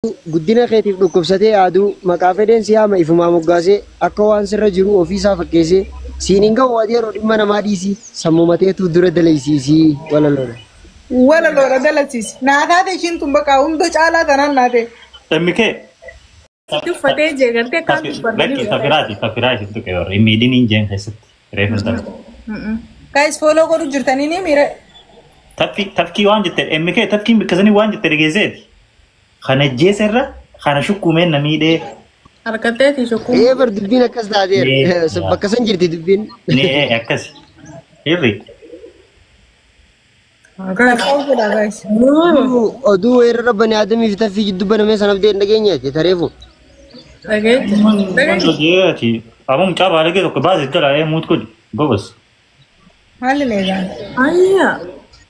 Guddina keetiif dhukkubsatee yaaduu maqaa fedheen si haama ifumaa moggaasee akka waan sirra jiru ofiisaa fakkeessee siin hin ga'u ati yeroo dhimma namaa dhiisii sammuu mateetu dura dalaysiisii walaloodha. Walaloodha dalasiisi. Naa taate ishiin tun bakka hunda caalaa tanaan naa ta'e. MK. Uffatee jee gartee akkaan Lakki tafiraati tafiraa isin tuqe warra hin miidhin hin jeen keessatti reefu tafi. Guys, follow godhu jirtanii ni miira. Tafkii waan jette MK tafkiin bakka sanii waan jette dhageesseeti. Kana jeesa irra kana shukkumeen na miidhee. Harkatteeti shukkuu. Ee bar dubbiin akkas taateera. Bakka san jirti dubbiin. Ni akkas. Hirri. Follow godhaa guys. Oduu weerara bani aadamii fi taffii jidduu banamee sanaaf dee'in dhageenyeeti tareefu. Dhageetti. Dhageetti. Aboo mucaa baalagee tokko baasii jala ee muut godhi. Gobas. Maalli leegaan? Ayyaa.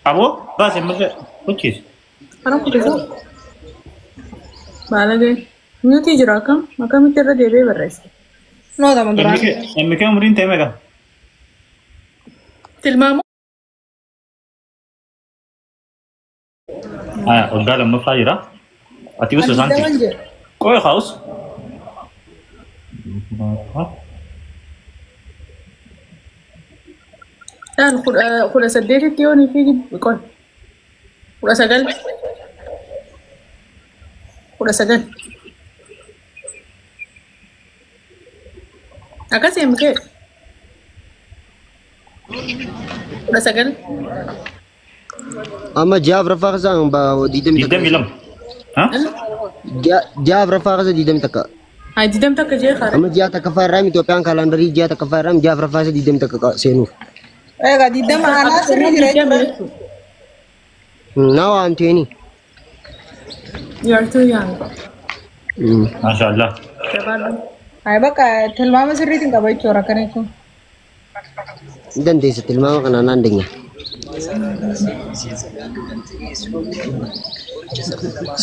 Aboo baasii malee hojjeesu. Kana kutusu. Baalagee. Nuti jira akkam akkamitti irra deebi'ee barreessa. Noota duraan. MK umriin ta'e meeqa? Tilmaamu. Waggaa lammaffaa jira. Ati usu isaan Ani Qoy haus. Dhaan 18tti yoonii fi qoy. 19. 19. Akkasii MK. 19. Amma ji'a afuraffaa keessa 21. 22. Ji'a afuraffaa keessa 21. Haa 21 jee kaara. Amma ji'a takkaffaa irraa Itoophiyaan kaalandarii ji'a takkaffaa irraa ji'a afuraffaa keessa 21 seenuuf. Egaa 20 aanaa sirrii jira jechuudha. Now I'm 20. You are too young. Maashaallah. Jabaadhu. Ay bakka tilmaama sirriitiin qaba jechuudha akkana jechuun. Hin dandeessa tilmaama kanaan naan dandeenya.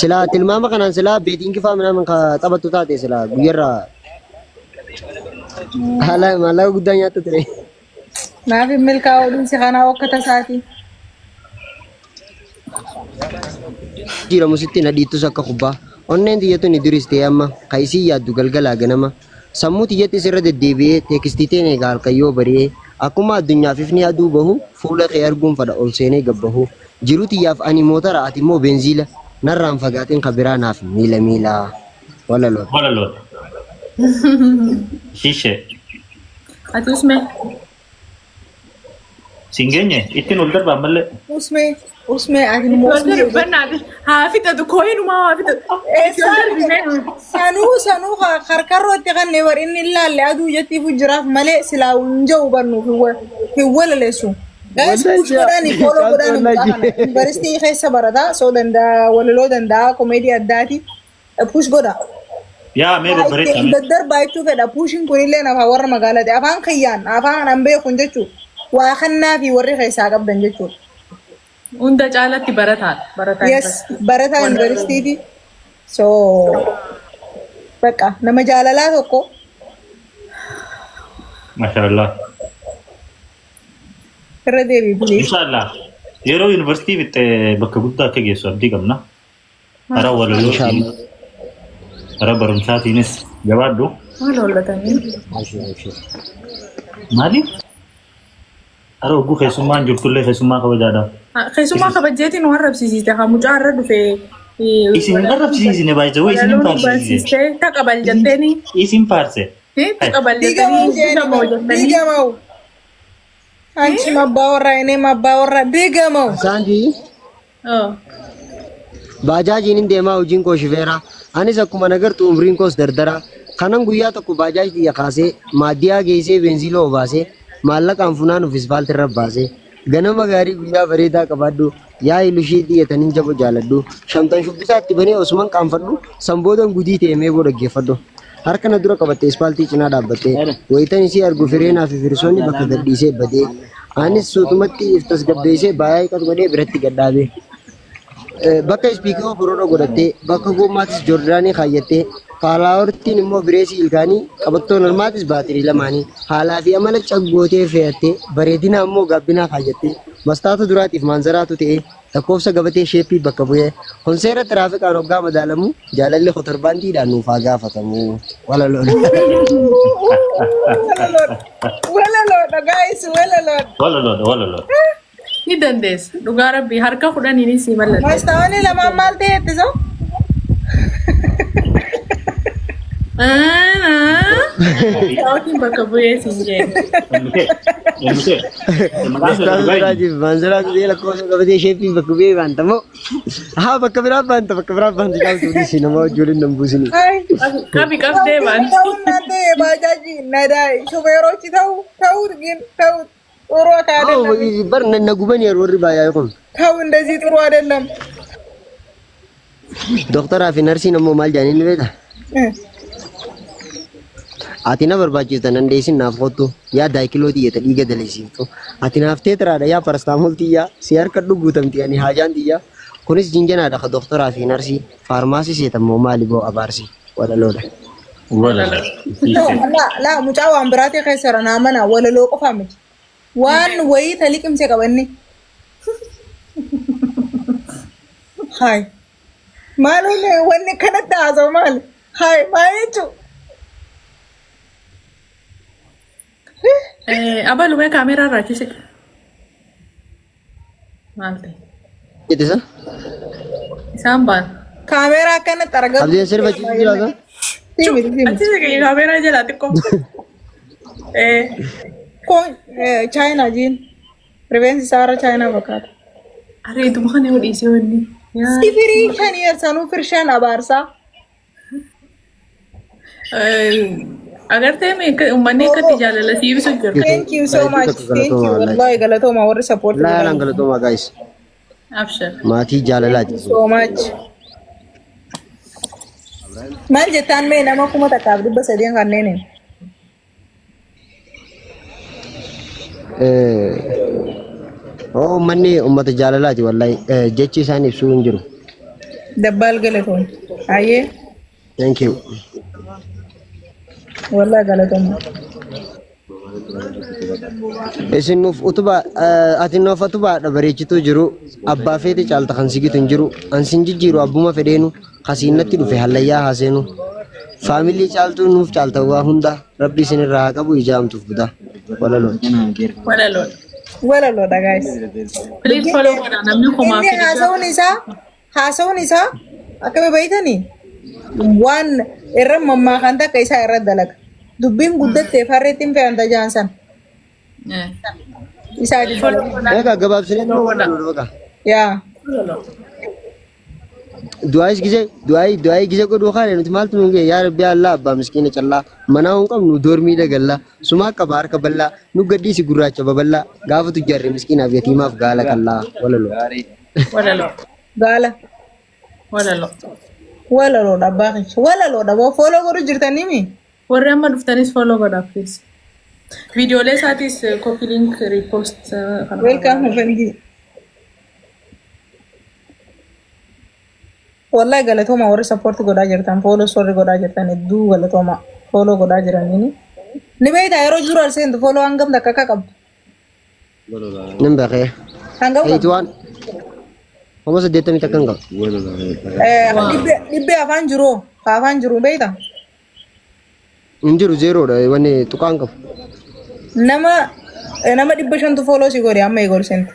Silaa tilmaama kanaan silaa beetiin kifaa minaamin ka taphattu taate silaa guyyarraa haala maallaqa guddaa nyaattu ture. Naaf hin milkaa'u dhiinsi kanaa akka tasaati. Jiramu sitti na dhiittus akka kubbaa. Onneen tiyyatu ni duris ta'e amma ka isii yaaddu galgalaa ganama. Sammuu tiyyatti sirra deddeebi'ee teekistiiteen egaa halkayyoo bari'ee akkuma addunyaaf ifni aduu bahu fuula kee arguun fadha ol seenee gabbahu. Jiru tiyyaaf ani mootara ati immoo beenziila narraan fagaateen ka biraa naaf miila miila. Walaloota. Walaloota. Shishee. Ati usmee. Siin geenye ittiin ol darbaa malee. Usmee usmee ati immoo usmee. Haa fixatu kooyinumaa haa fixatu. Sanuu sanuu karkarroo itti kanneen warri inni ilaalle aduu jettiif jiraaf malee silaa hin jiru barnuuf hin walaleessu. Guys, push godhani follow godhani mucaa kana. Yuunivarsiitii keessa barataa soo danda'a walaloo danda'a komeedii addaati. Push godha. Yaa mee babbareechaa. Daddarbaa jechuu fedha. Pushiin kunillee afaan warra magaalaati. Afaan kiyyaan afaan an beekun jechuudha. Waa kannaa fi warri keessaa qabdan jechuudha. Hunda caalatti barataadha. Barataa Yes, barataa yuunivarsiitiiti. So bakka nama jaalalaa tokko Maashaallah. irra deebi'i please. Inshaallah. Yeroo yuunivarsiitii fixxee bakka guddaa akka geessu abdii qabna. Karaa walalootiin, karaa barumsaatiinis jabaadhu. Maal hoollatanii? Maali? Ara hogguu keessummaan jirtullee keessummaa kabajaadha. Keessummaa kabajjeetiin nu arrabsiisiste haa mucaa irra dhufee. Isin hin arrabsiisine baay'ee wayii isin hin faarsiisine. Taqabal jetteeni. Isin faarse. Taqabal Diigamuu jettanii. Diigamoo jettanii. diigamuu. Anchi abbaa warraa inni abbaa warraa diigamuu. Saantii baajaajiin hin deemaa hojiin koo shifeera. Anis akkuma nagartu umriin koos dardara. Kanan guyyaa tokko baajaaj xiyya kaasee maaddiyaa geessee beenziiloo obaasee maallaqaan funaanuuf ispaaltii irra baasee ganama gaarii guyyaa bareedaa qabaadhu yaa ilushii xiyyataniin jabo jaaladhu shamtan shubbisaatti banee osuman qaanfadhu sanboodan gudii ta'e meeboo dhaggeeffadhu. Harka na dura qabattee ispaaltii cinaa dhaabbattee wayitan isii argu fireenaa fi firsoonni bakka gadhiisee badee anis suutumatti if tasgabbeessee baay'ee qatu godhee biratti gadhaabe. Bakka ispiikoo borora godhattee bakka gommaatis joordaanii kaayyattee paalaawurtiin immoo bireesii ilkaanii qabattoon harmaatis baatirii lamaanii haalaa fi amala caggootee fe'attee bareedina ammoo gabbinaa kaayyattee Mastaata duraatiif maanzaraatu ta'e lakkoofsa gabatee sheeppii bakka bu'ee konseera tiraafikaan hoggaa madaalamu jaalalli kotorbaandiidhaan nuuf haa gaafatamu. Walaloodha. Walaloodha. Walaloodha guys, walaloodha. Walaloodha, walaloodha. Ni dandeessa. Dhugaa rabbii harka kudhaniin si mallatteessa. Mastaawonni lamaan maal ta'e ittisoo? Yookiin bakka bu'ee siin jee. Emtee. Maqaan Mastaata dhugaa duraatiif maanzaraatu ta'e lakkoofsa gabatee sheeppii bakka bu'ee baantamoo. Haa bakka biraa baanta bakka biraa baanta caaltuu dhiisi nama wajjin nan buusini. Ay. Qabi qabdee baanti. ተው እናንተ የባጃጅ ነዳይ ሹፌሮች ተው ተው፣ ግን ተው፣ ጥሩ አይደለም። Bar na guban yeroo warri baay'ee kun. ተው፣ እንደዚህ ጥሩ አይደለም። Dooktaraa fi narsiin ammoo maal jedhanii ni beektaa? Ati na barbaachifta nan deessin naaf kottu yaa daayikiloo xiyyata dhiiga dalisiiftu. Ati naaf teetiraadha yaa parastaamol xiyyaa si harka dhuguutamti ani haajaan xiyyaa. Kunis jinjanaadha ka dooktaraa fi narsii faarmaasii seetammoo maali boo abaarsi walaloodha. Walaloodha. La mucaa waan biraatii keessa jira naa mana walaloo qofaa miti. Waan wayii taliqimse qabanni. Haay. Maal wanni kanatti haasa'u maali? Haay maal jechuun? Abalumee kaameeraa irraa achi siqa. Maal ta'e? Jette san? Isaan baan. Kaameeraa akkanatti argamu. Abdiin sirba achi jiraata? Simiti simiti. Achi siqa kaameeraa jalaa xiqqoo. Kun chaayinaa jiin. Rifeensi isaa irra chaayinaa fakkaata. Areetuma kana yoo dhiisee wanni. Sifirii shanii sanuu firshaan abaarsaa. Agartee uummanni akkatti jaalala si ibsu jiru. Thank you so much. Thank you. Wallahi galatooma warri support Laalaan galatooma guys. Abshir. Maatii jaalalaati. So much. Maal jettaan mee nama 1300 kanneeniin? Oo uummanni uummata jaalalaati wallahi jechi isaan ibsuu hin jiru. Dabbaal galatoon. Ayyee. Thank you. Wallahi galatooma. Isin nuuf utubaa ati nuuf utubaadha bareechituu jiru abbaa feete caalta kan sigitu hin jiru ansin jijjiiru abbuma fedheenu kasiinnatti dhufe hallayyaa haaseenu faamilii caaltuu nuuf caalta waa hunda rabbi isin irraa haa qabu ijaamtuuf buta walalooti. Walaloodha. Walaloodha guys. Please follow godhaa namni kumaa Inni fi haasa'uun isaa akkami beeytanii waan irra mammaakan takka isaa irra dalaga. Dubbiin guddatteef harreetti hin fe'an tajaan san. Isaa dalaga. Egaa gabaabsinee nama walaloodha baqa. Yaa. Du'aayis gisee du'aayii du'aayii gisee godhuu kaane nuti maaltu nuun ga'e yaa rabbi Allah abbaa miskiina callaa manaa hin qabnu doormii dagallaa sumaa qaba harka bal'aa nu gaddiisi gurraacha babal'aa gaafa tujjaarre miskiinaaf yatiimaaf gaala kallaa walaloo. Walaloo. Gaala. Walaloo. Walaloodha abbaa keessa. Walaloodha boo follow godhu jirtanii mi? Warri amma dhuftanis follow godhaa please. Viidiyoolee isaatis copy link repost kana. Welcome Effendi. Wallahi galatooma warri support godhaa jirtan follow sorry godhaa jirtan hedduu galatooma follow godhaa jiraniini. Ni beektaa yeroo jiru al seentu follow hangam takka akka qabdu. Nan beekee. Hangam qabdu? 81 81 kan qaba. Dhibbee afaan jiru afaan jiru beektaa? Hin jiru zeeroodha wanni tuqaan qabu. Nama 500tu follow si godhe amma eegol seente.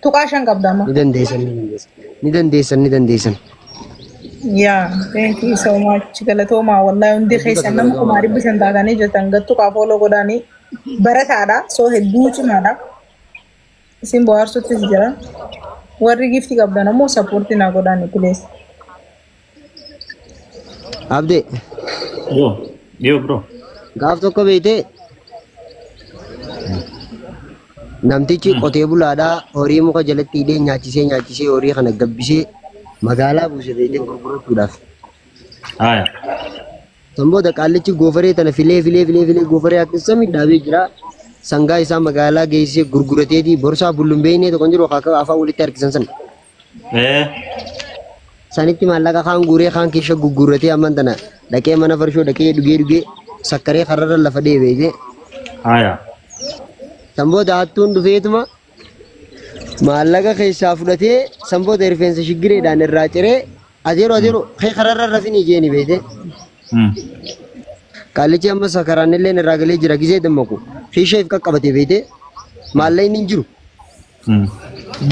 0.5 qabda amma. Ni dandeessan ni dandeessan ni dandeessan ni dandeessan. Yeah, thank you so much. Galatooma wallahi hundi keessan nama 500,000 taatanii jirtan gattu qaa follow godhanii barataadha. So hedduu cimaadha. Isin bohaarsuttis jira. Warri gifti qabdan ammoo support naa godhanii please. Abdee Yo, yo bro. Gaaf tokko beeytee namtichi qotee bulaadhaa horii muka jalatti hidhee nyaachisee nyaachisee horii kana gabbisee magaalaa buuse beeytee gurgurachuudhaaf. Haya. San booda qaallichi goofaree tana filee filee filee filee goofaree akka samii dhaabee jira. Sangaa isaa magaalaa geessee gurgurateeti borsaa bullumbeeynee tokko hin jiru akka afaan walitti harkisan sana. Sanitti maallaqa kaan guuree kaan keessa gurguratee amman tana dhaqee mana farshoo dhaqee dhugee dhugee sakkaree kararra lafa deebi'ee. Haya. San booda hattuun dhufeetuma Maallaqa keessaa fudhatee sanboota rifeensa shiggireedhaan irraa ciree adeeroo adeeroo kee kararra rafini jeeni beete. Qaallichi amma sakaraan illee irraa galee jira gizee dammaqu. Fiisheef qaqqabate beete maallaqni hin jiru.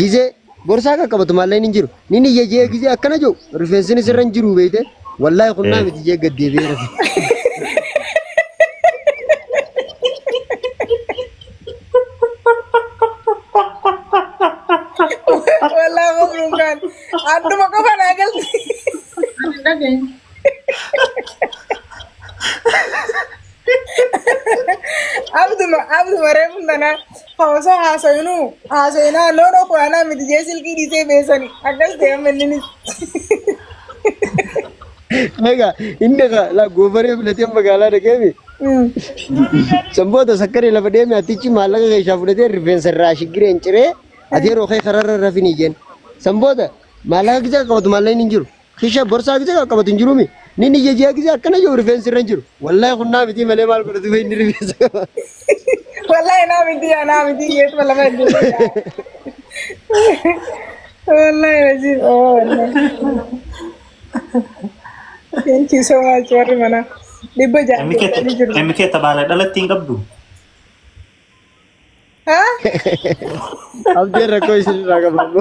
Gizee borsaa qaqqabatu maallaqni hin jiru. Nini iyya gizee akkana jiru rifeensinis irra hin jiru beete. Wallaahi kunnaa miti jee gad deebi'ee rafe. Wallaahi mafruun adduma qofa naa galti. Dhageenye. Abduma abduma reefuun tana osoo haasawinuu haasawinaa loon okuraanaa miti jee silkii dhiisee beesani akkas ta'e amma inninis. Egaa inni la goofaree filatee magaalaa dhaqeemi. Sanboota sakkaree lafa deeme atichi maallaqa keessaa fudhatee rifeensa irraa shiggireen ciree adeeroo kee kararra rafini jeen. Sanboota maallaqa gizee qabatu maallaqni hin jiru. Kisha borsaa gizee qabatu hin jirumi. Nini iyya gizee akkana jiru rifeensi irra hin jiru. Wallaahi kunnaa miti malee maal godhatu inni rifeensa qaba. Wallaahi naa miti yaa naa miti yeetuma lafa hin jiru. Wallaahi rajiif oh wallaahi. Thank you so much warri mana. 600 jiru. MK tabaala dhalatti hin qabdu. Haa? Abdiin rakkoo isin irraa qabamu.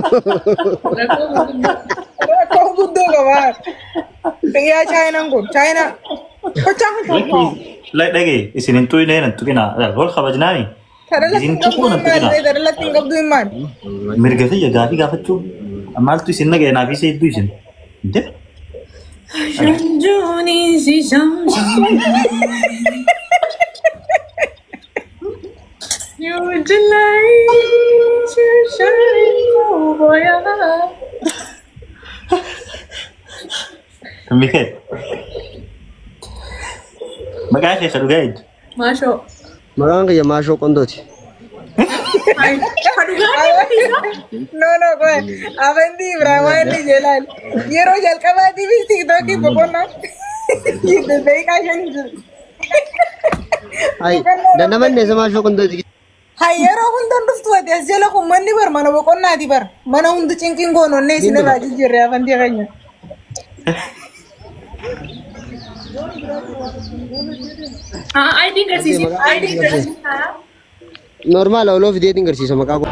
Rakkoo gurguddoo. Rakkoo guddoo qaba. Yaa chaayinaan kun chaayinaa. Kochaa kun tokko. Dhagee isin hin tuqinee nan tuqinaa. Wal kabajnaani. Tadalatti Isin hin tuquu qabdu nan hin tuqinaa. maal? Tadalatti hin qabdu hin maal? Mirga kiyya gaafii gaafachuu maaltu isin nagee naaf isa hedduu isin. Inte? Shanjooni si shamsam. You july Mikee. Maqaa keessa dhugaa ejju. Maashoo. Maqaan kiyya Maashoo Qondooti. No no qoy. Afanti Ibrahim waan inni jedhaan yeroo jalqabaatiifis tiiktookii boqonnaa daqiiqaa 5 jiru. Hai, dandamanne isa Maashoo Qondooti. Hai yeroo hundan dhuftu ati as jala kun manni bar mana boqonnaati bar mana hundi cinqiin goononnee isin irraa jijjiirre afantii keenya. I think agarsiisi. I think agarsiisa. Normaal oloo fideetiin garsiisa maqaa koo.